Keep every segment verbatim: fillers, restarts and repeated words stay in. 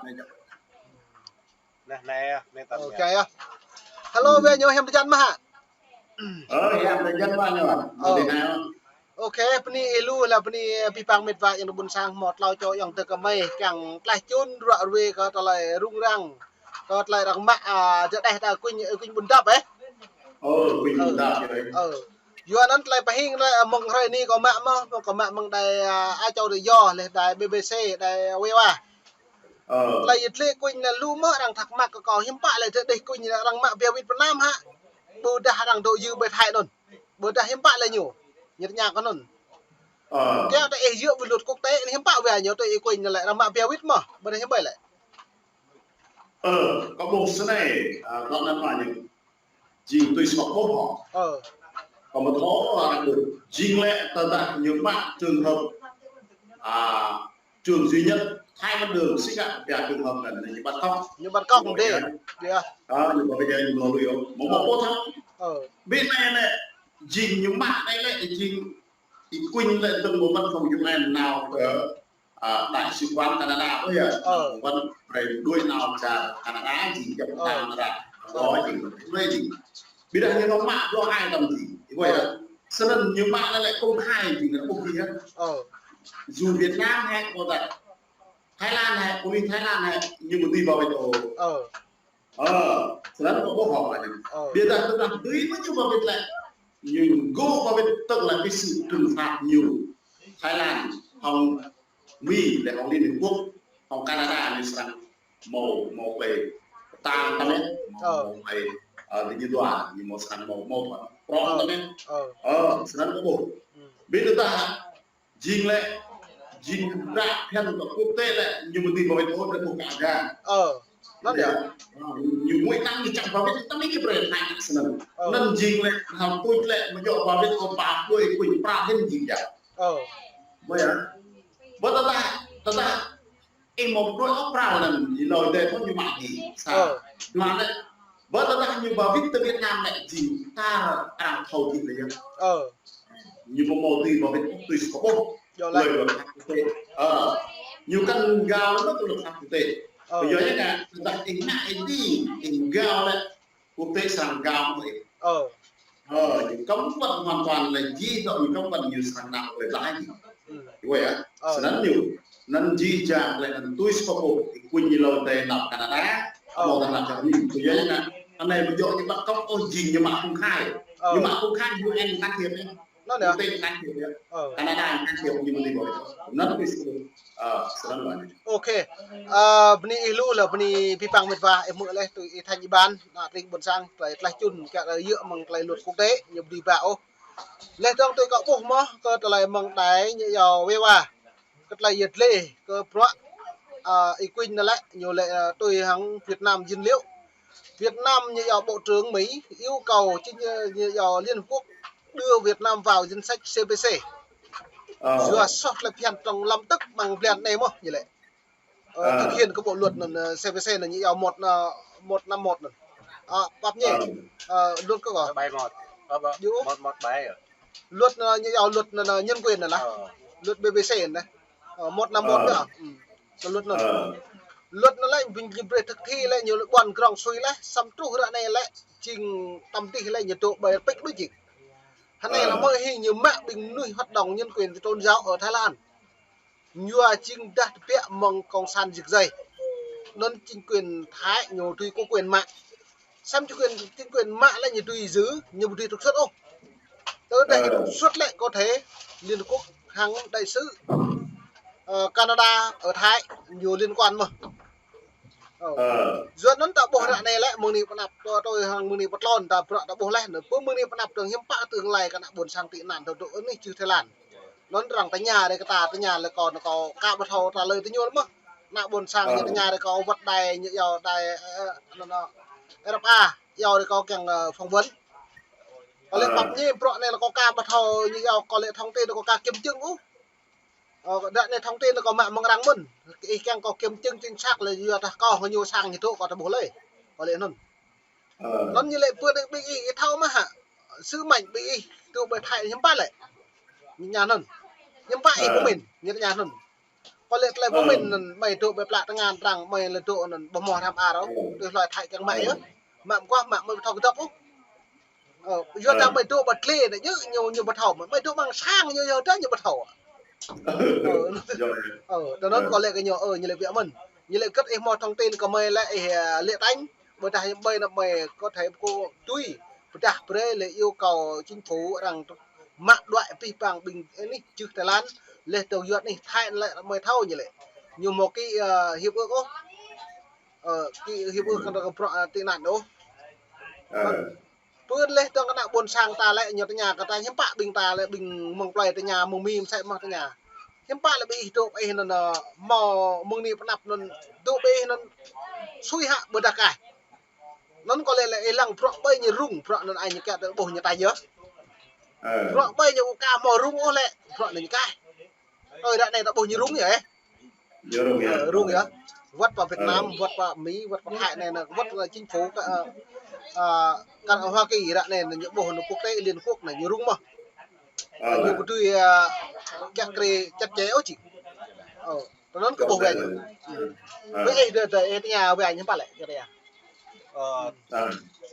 Neh, neh, neh, tăm. Ơ, ya. Kê yơh. Hello, wĕ ñu hiam tơjăn mơ̆ hă? Ơ, hiam tơjăn mơ̆ ñu. Ơ. Đi nao. Ơ, kê, bơni ih lu lah bơni abih bang met wa ayŏng adơi ƀôn sang hmâo tlâo čô ayŏng adơi kơmơi kiăng tlaih čun ruă ruê kơ tơlơi rŭng răng. Kơ tơlơi arăng mă, a, jơdeh ta kuñ, kuñ ƀun dăp, ơ. Ơ, kuñ ƀun dăp, ơ. Ơ. Yua anŭn tơlơi pơhing lĕ, a, mơ̆ng hrơi anai kâo mă mơ̆, kâo mă mơ̆ng đài, a, a čô đài yo, leh đài B B C, đài Viva. Ơ. Tơlơi yit lĕ kuñ lĕ lu mơ̆ arăng thắc mắc kơ kâo hiư̆m pă lĕ jơdeh kuñ lĕ arăng mă biă wĭt Việt Nam hă. Ƀôdah arăng dŏ yư ƀơi Thái anŭn. Ƀôdah hiư̆m pă lĕ ñu. Ñu tơña kơ anŭn. Ơ. Kiăng tơ ih yua ƀơi luật quốc tế anai hiư̆m pă wĕ ñu tơ ih kuñ lĕ arăng mă biă wĭt mơ̆. Ƀôdah hiư̆m pă lĕ. Ơ, kâo ƀuh snei, a, dŏ anŭn mă ñu. Jing tui sŏk ƀuh hŏ. Ơ. Kâo mă thâo arăng ƀuh. Jing lĕ tơdah ñu mă trường hợp, a, trường duy nhất Thái Văn Đường sĭt ngă pia trường hợp anŭn ñu bắt cóc. Ñu bắt cóc mơ̆ng đê. Ơ, ñu bảo bây giờ ñu lui ôh. Mơ̆ mơ̆ ƀuh thâo. Ơ. Ƀiă anai lĕ, jing ñu mă anai lĕ, jing ih kuñ lĕ dơ̆ng mơ̆ng văn phòng U N nao kơ a, đại sứ quán Canada ôh yơh. Ơ. Văn phòng đuôi nao čar Canada jing jăp tang Canada. Ơ. Đó jing, đuôi jing. Ƀiădah ñu nao mă ƀlŏr ai tăm jing. Ih ƀuh yơh. Ơ. Snăn ñu mă lĕ công khai jing, ƀuh jing yơh. Ơ. Dù Việt Nam hĕ, ƀôdah Thái Lan hĕ, pôlis Thái Lan hĕ, ñu ƀu dưi bảo vệ ôh. Ơ. Ơ, snăn kâo ƀuh hŏ anai. Ơ. Ƀiădah tơdah dưi mơ̆ ñu bảo vệ lĕ. Ñu gô bảo vệ tức là cái sự trừng phạt ñu. Thái Lan, hŏng Mi, lĕ hŏng Liên Hiệp Quốc, hŏng Canada ñu srăng hmâo, hmâo tơlơi tang tăm yơh, hmâo, ơ, hmâo tơlơi, ơ, tơlơi ñu dua, ñu hmâo srăng hmâo, hmâo tơlơi prŏng tăm yơh. Ơ. Ơ, snăn kâo ƀuh. Ƀiădah Jing lĕ, jing ră phiăn kơ quốc tế lĕ, ñu ƀu dưi bảo vệ ôh, lĕ ƀu kơ aga. Ơ, anŭn yơh. Ñu ngui năng ñu čang bảo vệ, tăm ih kơ brơi thai snăn. Ơ. Anŭn jing lĕt, hăng tuč lĕt, mơ̆ djơ̆ bảo vệ kơ ba đuôi kuñ pra hĭn jing jăk. Ơ. Ƀu yơh. Ƀu tơdah, tơdah, ih mơ̆ đuôi ôh pra anŭn, ih lơi đe thâo ñu mă ih. Sa. Ơ. Mă lĕ, ƀu tơdah ñu bảo vệ tơ Việt Nam lĕ jing, ta arăng thâo jing lĕ yơh. Ơ. Ñu ƀu hmâo tui bảo vệ tui sŏk ƀuh. Djŏ lĕ. Tui luật pháp quốc tế. Ơ. Ñu kăn gao lĕ tui luật pháp quốc tế. Ơ. Ƀu djơ̆ yơh ngă, tơdah ih ngă ih djai, ih gao lĕ quốc tế srăng gao mơ̆ ih. Ơ. Ơ, ñu cấm vận hoàn toàn lĕ jing dŏ ñu cấm vận ñu srăng nao lĕ lăi jing. Ơ. Ih ƀuh yơh. Ơ. Snăn ñu. Anŭn jih jang lĕ anŭn tui sŏk ƀuh, ih kuñ ñu lơi tơ nao Canada. Ơ. Hmâo tơ nao čar Mi. Ƀu djơ̆ yơh ngă. Anai ƀu djơ̆ ñu bắt cóc ôh jing ñu mă công khai. Ơ. Ñu mă công khai U N can thiệp yơh. Anŭn yơh. Quốc tế can thiệp yơh. Ơ. Canada can thiệp ñu ƀu dưi bảo vệ. Anŭn tui sŏk ƀuh. Ơ, snăn lĕ. Ơ, kê. Ơ, bơni ih lu lĕ bơni abih bang met wa, ih hmư̆ lĕ tui ih tơña ih ƀan, ană tring ƀôn sang, tơlơi tlaih čun, kiăng yua mơ̆ng tơlơi luật quốc tế, ñu ƀu dưi ba ôh. Lĕ dơ̆ng tui kâo ƀuh mơ̆, kơ tơlơi mơ̆ng đài, ñu yua wĕ wa. Kơ tơlơi yơh lĕ, kơ bruă, ơ, ih kuñ anŭn lĕ, ñu lĕ, ơ, tui hăng Việt Nam dữ liệu. Việt Nam ñu yua Bộ trưởng Mỹ yêu cầu chính, ơ, ñu yua Liên Hợp Quốc đưa Việt Nam vào danh sách C P C. Ơ. Yua soh tơlơi phiăn trong lâm tức ƀăng blan anai mơ̆ ñu lĕ. Ơ, ơ, thực hiện cái bộ luật anŭn, ơ, C P C anŭn ñu yua một, ơ, một năm một anŭn. Ơ, pap ñu. Ơ. Ơ, luật kơ kơ. Bảy một. Ơ, ƀă. Djơ̆. Một một bảy à? Luật anŭn ñu yua luật anŭn, anŭn nhân quyền anŭn lah. Ơ. Luật B B C anŭn. Ơ, một năm một. Ơ. Yơh. Ư. Kơ luật anŭn. Ơ. Luật anŭn lĕ, ƀing ñu brơi thực thi lĕ, ñu lĕ ƀuăn grong sui lĕ, samơ̆ truh ră anai lĕ, jing tăm dih lĕ, ñu dŏ ƀơi pik đôč jing. Hơnai lĕ mơ̆ hĭ ñu mă ƀing mơnuih hoạt động nhân quyền tôn giáo ở Thái Lan. Ñu yua jing dah tơbiă mơ̆ng cộng sản rơgơi. Anŭn chính quyền Thái ñu tui có quyền mă. Samơ̆ chính quyền, chính quyền mă lĕ ñu tui giữ, ñu ƀu tui trục xuất ôh. Tơdah ñu trục xuất lĕ có thể Liên Hợp Quốc hăng đại sứ, ơ, Canada ở Thái ñu liên quan mơ̆. Ơ. Ơ. Yua anŭn ta ƀuh ră anai lĕ mơ̆ng anai pơ anăp, tui hăng mơ̆ng anai pơ tlôn ta bruă ta ƀuh lĕ, anŭn pơ mơ̆ng anai pơ anăp dơ̆ng hiư̆m pă tơlơi kơ ană ƀôn sang tị nạn tơ dŏ anai čư̆ Thái Lan. Anŭn arăng tơña rei kơ ta, tơña lĕ kâo, kâo ka ƀu thâo trả lời tơ ñu lĕ mơ̆. Ană ƀôn sang ñu tơña rei kâo wơ̆t đài, ñu yua đài, ơ, anŭn, anŭn, R F A, yua rei kâo kiăng, ơ, phỏng vấn. Kâo lĕ pap ñu bruă anai lĕ kâo ka ƀu thâo, ñu yua kâo lĕ thông tin kâo ka kiểm chứng ôh. Ơ, ră anai thông tin kâo mă mơ̆ng arăng mơ̆n. Ih kiăng kâo kiểm chứng chính xác lĕ yua dah kâo hơñu sang ñu dŏ kâo ta ƀuh lơi. Kâo lĕ anŭn. Ơ. Anŭn ñu lĕ pơ đe ƀing ih, ih thâo mơ̆ hă. Sứ mệnh ƀing ih, tơ ƀơi Thái hiư̆m pă lĕ. Ñu tơña anŭn. Hiư̆m pă ih pơmĭn, ñu tơña anŭn. Pơlĕ tơlơi pơmĭn anŭn, mơi dŏ ƀơi plă tơngan arăng, mơi lĕ dŏ anŭn ƀu hmâo hrăm ar ôh, tui hloi Thái kiăng mă yơh. Mă mơguah, mă mơi ƀu thâo kơdŏp ôh. Ơ, yua dah mơi dŏ ƀơi klĕ anai, ñu, ñu, ñu ƀu thâo, mơi dŏ amăng sang ñu, yua dah ñu ƀu thâo. Ơ, ơ, tui anŭn kâo laĭ kơ ñu, ơ, ñu laĭ biă mơ̆n. Ñu laĭ kơ̆t ih hmâo thông tin kơ mơi lĕ ih, ơ, laĭ tañ, ƀôdah ƀơi anŭn mơi có thể kơ tui, ƀôdah brơi lĕ yêu cầu chính phủ arăng mă đuaĭ abih bang ƀing anih čư̆ Thái Lan, laih dơ̆ng yua anih Thái lĕ mơi thâo ñu laĭ. Ñu hmâo ký, ơ, hiệp ước ôh. Ơ, ký hiệp ước kơ bruă, ơ, tị nạn ôh. Pơ laih dơ̆ng kơ ană ƀôn sang ta lĕ ñu tơña kơ ta hiư̆m pă ƀing ta lĕ ƀing mơ̆ng plơi tơña mơ̆ng Mi mơsĕ mơ̆ tơña. Hiư̆m pă lĕ ƀing ih dŏ ƀơi ih anŭn, ơ, hmâo mơ̆ng anai pơanăp anŭn dŏ ƀơi ih anŭn sui hă ƀôdah kah. Anŭn kâo laĭ lĕ ih lăng bruă ƀơi ñu rŭng, bruă anŭn ai ñu kiăng ta ƀuh ñu tañ yơh. Bruă ƀơi ñu ƀu ka hmâo rŭng ôh lĕ, bruă anŭn ñu kah. Ơi, ră anai ta ƀuh ñu rŭng yơh, ơ. Ñu rŭng yơh. Ơ, rŭng yơh. Wơ̆t pơ Việt Nam, wơ̆t pơ Mi, wơ̆t pơ Thái anai, anai, wơ̆t, ơ, chính phủ kơ, ơ, ơ, kơ Hoa Kỳ ră anai, anai ñu ƀuh anŭn quốc tế Liên Quốc anai ñu rŭng mơ̆. Ơ, ñu ƀu dưi, ơ, kiăng kri chặt chẽ ôh či. Ơ, tui anŭn kơ ƀuh wai ñu. Ơ. Wai ih dơ, dơ, ih tơña wai ñu hiư̆m pă lĕ, kơ dơ. Ơ,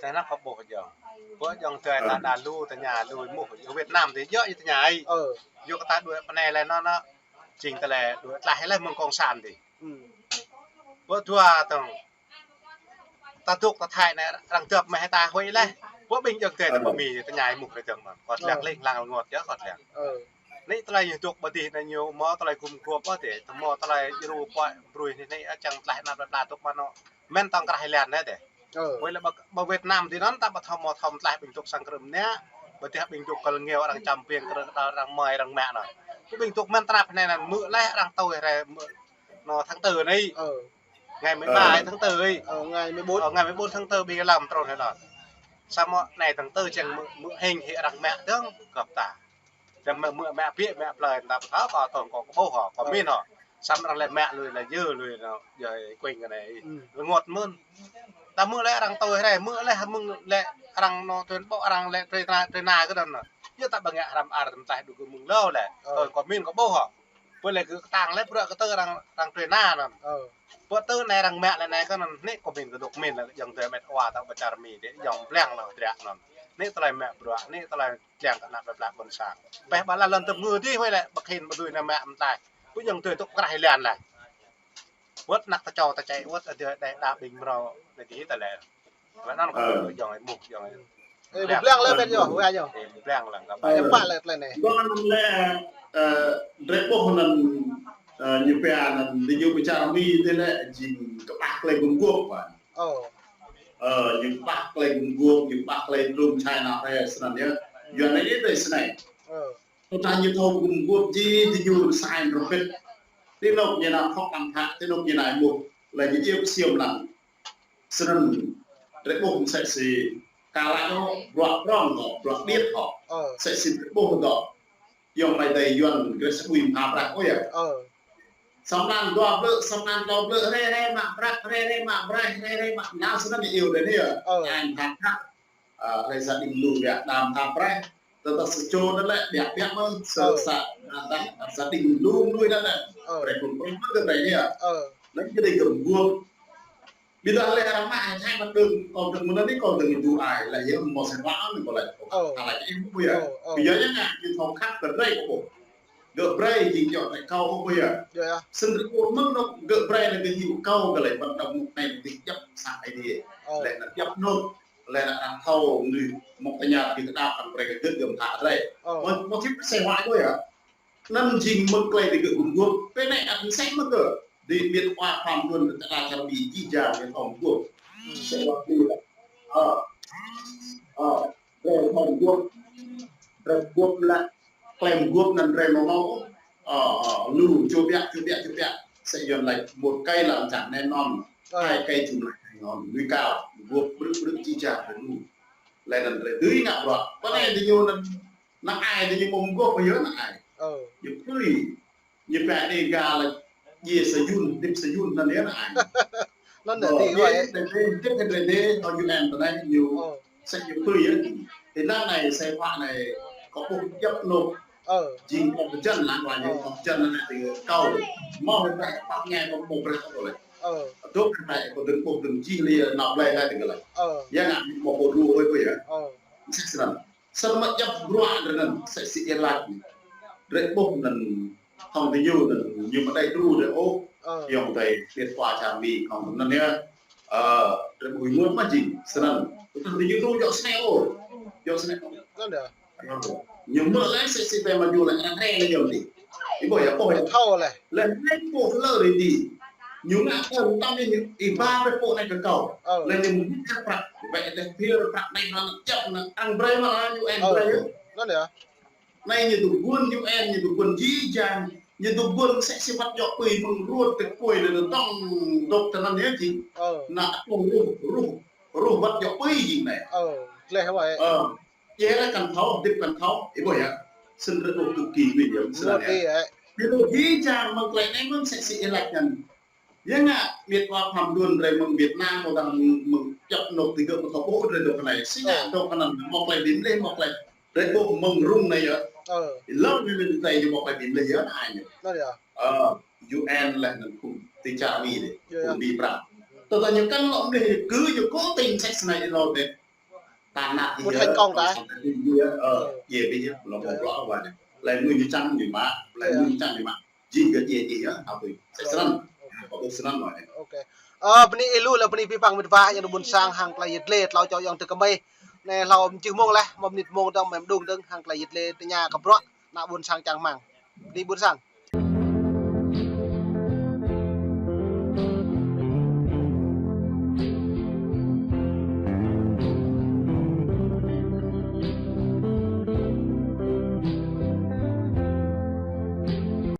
tơnah kâo ƀuh jơ̆ng. Ƀuh jơ̆ng tơlơi ta đa lu, tơña lu mơ̆. Việt Nam tơ yơh ñu tơña ai. Ơ. Yua kơ ta đuaĭ pơ anai lĕ anŭn, anŭn. Jing tơlơi đuaĭ tlaih laih mơ̆ng cộng sản tơ. Ƀuh dua tơ̆ng. Ta dŏ ta Thái anai arăng dŏp mơ̆ ta huĭ laih. Ƀuh ƀing jơ̆ng tơ ta ƀu Mi tơña ai mơ̆ kơ dơ̆ng mơ̆n. Kâo lăng lĕ lăng rơngot yơh kâo lăng. Anai tơlơi ñu dŏ ƀơi adih anai ñu hmâo tơlơi gum gôp ƀơi adih. Tơ hmâo tơlơi djru pơhiăp brơi anai anai čang tlaih anăp plơi pla dŏ mơ̆n anŭn. Mơ̆n tơ̆ng krah Thái Lan anai dêh. Ơ. Ƀơi lĕ ƀơi, ƀơi Việt Nam tơ anŭn ta ƀu thâo hmâo thâo tlaih ƀing dŏ sang krư̆m anai. Ƀơi adih ƀing dŏ kơl ngeo arăng čăm ƀing krư̆m kơdal arăng mơi arăng mă anŭn. Ƀing dŏ mơ̆n tơnap anai anŭn mơ̆ laih arăng tui rai mơ̆ anŭn tháng tư anai. Ơ. Ngày mười ba tháng tư anai. Ơ, ngày mười bốn. Ơ, ngày mười bốn tháng tư ƀing lăm trôn anai anŭn. Samơ̆ anai tháng tư čang mơ̆, mơ̆ hing hĭ arăng mă dơ̆ng kơp ta. Čang mơ̆, mơ̆ mă biă mă plơi ta ƀu thâo kơ tơ̆ng kơ ƀuh hŏ, kơ min hŏ. Samơ̆ arăng lĕ mă lui lĕ yơh lui anŭn, yơh kuing kơ anai. Rơngot mơ̆n. Ta mơ̆ lĕ arăng tui rai, mơ̆ lĕ mơ̆ng lĕ arăng anŭn tuen ƀô̆ arăng lĕ tui na, tui na kơ anŭn. Yơh ta ƀu ngă hrăm ar tơm tlaih dŏ kơ mơ̆ng lâo lĕ. Ơ. Tui kơ min kơ ƀuh hŏ. Ƀơi lĕ kơ tang lĕ bruă kơ tơ arăng, arăng tui na anŭn. Ơ. Ƀơi tơ anai arăng mă lĕ anai kơ anŭn, anai kơ min kơ dŏ min lĕ jơ̆ng tơ met wa ta ƀu čar Mi tơ, jơ̆ng blang lĕ dră anŭn. Anai tơlơi mă bruă, anai tơlơi lăng kơ anăp plơi pla ƀôn sang. Pĕ ƀă lăn lăn tơm ngư dih huĭ lĕ, ƀu khĭn ƀu dưi anai mă mơtai. Ƀuh jơ̆ng tơ dŏ krah Thái Lan lĕ. Wơ̆t anăp ta čô ta čai wơ̆t adih đeh đa ƀing mrâo anai dih ta lĕ. Lĕ anŭn kơ jơ̆ng ai mơ̆, jơ̆ng ai. Ơ, ƀu blang lĕ met yơh, wai yơh. Ơ, ƀu blang lĕ, kơ ƀu blang lĕ. Ơ, ƀu blang lĕ tơlơi anai. Ơ, drơi ƀuh anŭn, ơ, ñu pia anŭn, diñu pơčar Mi tơ lĕ, jing kơƀah tơlơi gum gôp ƀă. Ơ. Ơ, ñu kơƀah tơlơi gum gôp, ñu kơƀah tơlơi trŭm čai nao rai, snăn yơh. Yua anai yơh tơlơi snei. Ơ. Tơdah ñu thâo gum gôp jih, diñu sa ai rơbit. Tơ anŭn ñu nao khŏk lăng thă, tơ anŭn ñu nao mŭt. Lĕ ñu iâu ksiêm lăng. Snăn drơi ƀuh mơsĕ si kala anŭn, bruă prŏng hŏ, bruă điêt hŏ. Ơ. Mơsĕ si drơi ƀuh dŏ. Yơ̆ng mai dai Yuăn, gre sa ƀui mha braih ôh yơh. Ơ. Samơ̆ anŭn dua blư̆, samơ̆ anŭn klâo blư̆, rai rai mă braih, rai rai mă braih, rai rai mă nao snăn ñu iâu dai anai yơh. Ơ. Ai mha braih. Ơ, rai sa đing lu biă đam tham braih. Tơdah sa čô anŭn lĕ biă biă mơ̆n, sa, sa, sa đing lu lui anŭn lĕ. Ơ. Rai kŭn kŭn mơ̆n kơ rai anai yơh. Ơ. Anŭn kơ rai gum gôp. Ƀiădah lĕ arăng mă ai thai mă đơ̆ng, kâo dơ̆ng mơ̆n anai kâo dơ̆ng yu ai, lĕ yơh mơ̆ sĕ wa anŭn kâo lĕ. Ơ. Kâo lĕ ih ƀu yơh. Ơ, ơ. Ƀiădah ñu ngă, ñu thâo khăp kơ rai kâo ƀuh. Gơ̆ brơi jing jŏ tơlơi kâo ƀuh yơh. Yơh, yơh. Snăn drơi ƀuh mơ̆ng anŭn gơ̆ brơi anŭn gơ̆ hyu kâo gơ̆ lĕ ƀăn tơ̆ng mŭk anai dih djăp sang ai dih. Ơ. Lĕ anŭn djăp anŭn. Lĕ anŭn arăng thâo mơnuih mơ̆ng tơña kơ tơnap arăng brơi kơ gơ̆ gơ̆ mơta rai. Ơ. Mơ̆, mơ̆ thip sĕ wa ƀuh yơh. Anŭn jing mơ̆ng tơlơi dih gơ̆ gum gôp. Pơ anai ăt mơsĕ mơ̆ gơ̆. Dih miêt wa pam yuăn kơ tơlơi čar Mi jih jang ñu thâo gum gôp. Sĕ wa ƀuh yơh. Ơ. Ơ. Drơi thâo gum gôp. Drơi gum gôp lĕ. Klem gum gôp anŭn drơi mơ̆ mơ̆. Ơ, ơ, lu, čô biă, čô biă, čô biă. Sĕ Yuăn laĭ một cây làm chẳng nên non. Ơ. Hai cây chùm lại thành ngọn núi cao. Gum gôp brư̆ brư̆ jih jang drơi lu. Lĕ anŭn drơi dưi ngă bruă. Pơ anai diñu anŭn năng ai diñu mơ̆ng gum gôp yơh năng ai. Ơ. Ñu plư. Ñu pĕ Đêga lĕ djiê sa yŭn, hơdip sa yŭn anŭn yơh năng ai. Anŭn anŭn dih, dih, dih, dih, dih, dih, U N tơ anai ñu, ơ, sĕ ñu plư yơh. Tơ anai anai, sĕ pă anai, kâo ƀuh djăp anŭn. Ơ. Jing kâo pơjăn lăng wa ñu, ơ, kâo pơjăn lăng ti kâo. Mâo hơtai pap ñai kâo mâo brơi kâo lĕ. Ơ. Dŏ hơtai kâo dơ̆ng ƀuh dơ̆ng jih lĕ nao blai lĕ ti kơ lĕ. Ơ. Yang ngă mâo kâo đru ơi kâo yơh. Ơ. Sĭt sĭt anŭn. Sĭt mă djăp bruă drơi anŭn, sĕ si ilat. Drơi ƀuh anŭn hăng ti ñu anŭn, ñu mă đai đru drơi ôh. Ơ. Yong tai tiet kua čar Mi hăng anŭn yơh. Ơ, drơi ƀuh ñu mă jing, sĭt anŭn. Tơdah ti ñu đru djŏ snei ôh. Djŏ snei ôh. Anŭn yơh. Ñu mă lĕ sĕ si tai mă ñu lĕ anai lĕ yong ti. Ih ƀuh yơh, ƀuh yơh. Thâo lĕ. Lĕ anai ƀuh lơ rĭ ti. Ñu ngă kơ tăm ñu ih ba ƀĕ pô anai kơ kâo. Ơ. Lĕ ñu mơ̆ng prăk, wĕ teh pir prăk anai anŭn djăp anŭn ang brơi mă la ñu ang brơi yơh. Anŭn yơh. Anai ñu tŭ ƀuôn U N, ñu tŭ ƀuôn jih jang, ñu tŭ ƀuôn sĕ si wăt djŏ apui mơ̆ng ruăt tơ kuai lĕ tơdŏng dŏ tơ anŭn yơh jing. Ơ. Anŭn tơdŏng ruh, ruh, ruh wăt djŏ apui jing anai. Ơ, gleh wai. Ơ. Yơh lĕ kăn thâo, hơdip kăn thâo, ih ƀuh yơh. Sĭt drơi ƀuh cực kỳ nguy hiểm, sĭt anŭn yơh. Ih ƀuh jih jang mơ̆ng tơlơi anai mơ̆n sĕ si ilat anŭn. Yơh ngă, miet wa pham đuôn drơi mơ̆ng Việt Nam, mơ̆ng dang mơ̆ng djăp anŏ ti gơ̆ mơ̆ng thâo ƀuh drơi dŏ kơ anai. Sĭt ngă dŏ kơ anŭn, mâo tơlơi ƀing lĕ, mâo tơlơi. Drơi ƀuh mơ̆ng rŭng anai yơh. Ih lăng anai lĕ ti tai ñu mâo tơlơi ƀing lĕ yơh, anai yơh. Ơ, U N lĕ anŭn khul ti čar Mi lĕ, khul Mi prăk. Tơdah ñu kăn lŏ mơ̆ng lĕ, kơ ñu kơ tơlơi sĕ si anai lŏ lĕ. Tơnap ƀu thâo kông ta. Ơ, yơh ƀing yơh, lŏ mâo blŏ wa anai. Lĕ mơ̆ng ñu čang ñu mă, lĕ mơ̆ng ñu čang ñu mă. Jing gơ̆ djai djai yơh, hă tui. Sĕ srăn. Kâo ƀuh srăn mơ̆n. Ơ, bơni ih lu lĕ bơni abih bang met wa, yang đơ̆ng ƀuôn sang hăng tơlơi yet lĕ, tlâo čô yang tơ kơmơi. Anai hlâo mơjih mông lĕ, mơ̆ng mơnit mông dơ̆ng, mơ̆ng mơđung dơ̆ng, hăng tơlơi yet lĕ tơña kơ bruă, ană ƀuôn sang čang rơmang. Bơni ƀuôn sang.